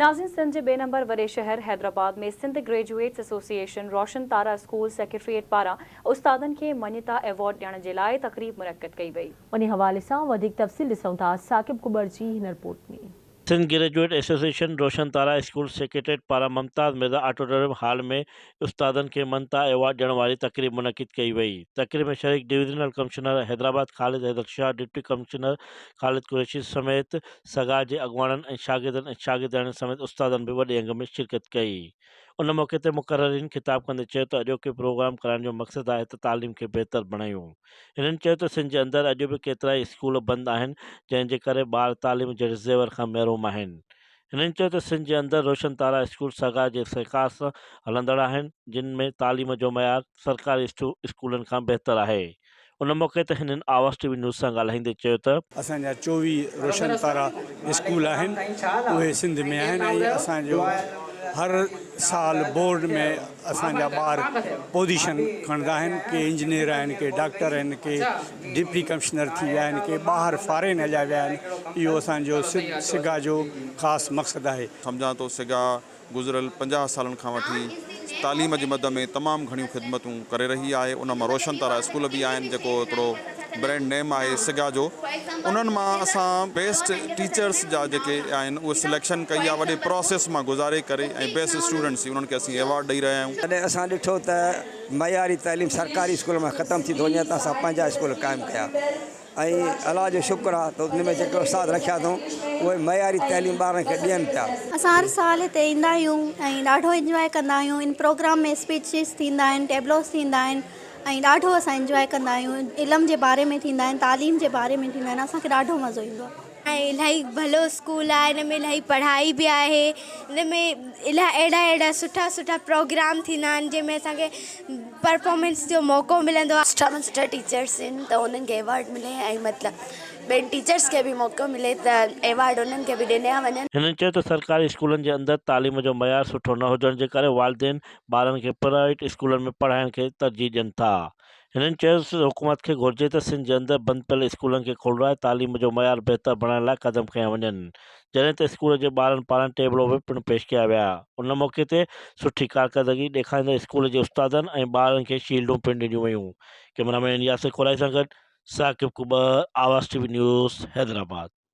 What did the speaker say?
ناظرين سنڌ جي ٻئي نمبر وڏي شهر Hyderabad ۾ Sindh graduates association Roshan Tara school secretariat پاران استادن کي مڃتا ايوارڊ ڏيڻ جي لاء تقريب منعقد ڪئي وئي. انهي حوالي سان وڌيڪ تفصيل ڏسون ٿا ثاقب ڪٻر جي هن report ۾. Sindh graduate association Roshan Tara school secretariat پاران ممتاز مرزا آڊيٽوريم هال ۾ استادن کي مڃتا ايوارڊ ڏيڻ واري تقريب منعقد ڪئي وئي. تقريب ۾ شريڪ divisional commissioner Hyderabad Khalid Haider Shah, deputy commissioner Khalid Qureshi سميت سگا جي اڳواڻن ۽ شاگردن ۽ شاگردياڻين سميت استادن به وڏي انگ ۾ شرڪت ڪئي. ان موقعي تي مقررين خطاب ڪندي چيو ته اڄوڪي پروگرام ڪرائڻ جو مقصد آهي ته تعليم کي بهتر بڻايون. هنن چيو ته سنڌ جي اندر اڄ به ڪيترائي اسڪول بند آهن جنهن جي ڪري ٻار تعليم جهڙي زيور کان محروم آهن. هنن چيو ته سنڌ جي اندر روشن تارا اسڪول سگا جي سهڪار سان هلندڙ آهن جن ۾ تعليم جو معيار سرڪاري اسڪولن کان بهتر آهي. ان موقعي تي هنن آواز ٽي وي نيوز سان ڳالهائيندي چيو ته. اسان جا 24 روشن تارا اسڪول آهن اهي سنڌ ۾ آهن ۽ اسان جو هر سال بورڊ ۾ اسان جا ٻار پوزيشن کڻندا آهن ڪي انجنيئر آهن ڪي ڊاڪٽر آهن ڪي ڊپٽي ڪمشنر ٿي ويا آهن ڪي ٻاهر فارين هليا ويا آهن اهو اسان جو سگا جو خاص مقصد آهي. سمجهان ٿو سگا گذريل 50 سالن کان وٺي تعليم جي مد ۾ تمام گهڻيون خدمتون ڪري رهي آهي ان مان روشن تارا اسڪول به آهن جيڪو هڪڙو برينڊ نيم آهي سگا جو انهن مان اسان بيسٽ ٽيچرس جا جيڪي آهن اهي سليڪشن ڪئي آهي وڏي پراسيس مان گذاري ڪري ۽ بيسٽ اسٽوڊنٽس انهن کي اسين ايوارڊ ڏئي رهيا آهيون. جڏهن اسان ڏٺو ته معياري تعليم سرڪاري اسڪول مان ختم ٿي ٿو وڃي ته اسان پنهنجا اسڪول قائم ڪيا. ۽ الله جو شڪر آ ته ان ۾ جيڪي استاد رکيا اٿئون اهي معياري تعليم ٻارن کي ڏين پيا. اسان هر سال هتي ايندا آهيون ۽ ڏاڍو انجواء ڪندا آهيون ان پروگرام ۾ اسپيچز ٿيندا آهن ٽيبلوز ٿيندا آهن ۽ ڏاڍو اسان انجواء ڪندا آهيون علم جي باري ۾ ٿيندا آهن تعليم جي باري ۾ ٿيندا آهن اسان کي ڏاڍو مزو ايندو آهي. ۽ الاهي ڀلو اسڪول آهي ان ۾ الاهي پڙهائي به آهي ان ۾ الاهي اهڙا اهڙا سٺا سٺا پروگرام ٿيندا آهن جنهن ۾ اسان کي پرفارمنس جو موقعو ملندو آهي. سٺا ۾ سٺا ٽيچرس آهن ته انهن کي ايوارڊ ملي ۽ مطلب ٻين ٽيچرس کي به موقعو ملي ته ايوارڊ انهن کي به ڏنيا وڃن. هنن چيو ته سرڪاري اسڪولن جي اندر تعليم جو معيار سٺو نه هجڻ جي ڪري والدين ٻارن کي پرائيويٽ اسڪولن ۾ پڙهائڻ کي ترجيح ڏين ٿا. هنن چيو ته حڪومت کي گهرجي ته سنڌ جي اندر بند پيل اسڪولن کي کولرائي تعليم جو معيار بهتر بڻائڻ لاء قدم کنيا وڃن جڏهن ته اسڪول جي ٻارن پاران ٽيبلو به پڻ پيش ڪيا ويا ان موقعي تي سٺي ڪارڪردگي ڏيکاريندڙ اسڪول جي استادن ۽ ٻارن کي شيلڊون پڻ ڏنيون ويون ڪئميرا مين ياسر ڪورائي سان گڏ Saqib Kubar Awaz T V news Hyderabad.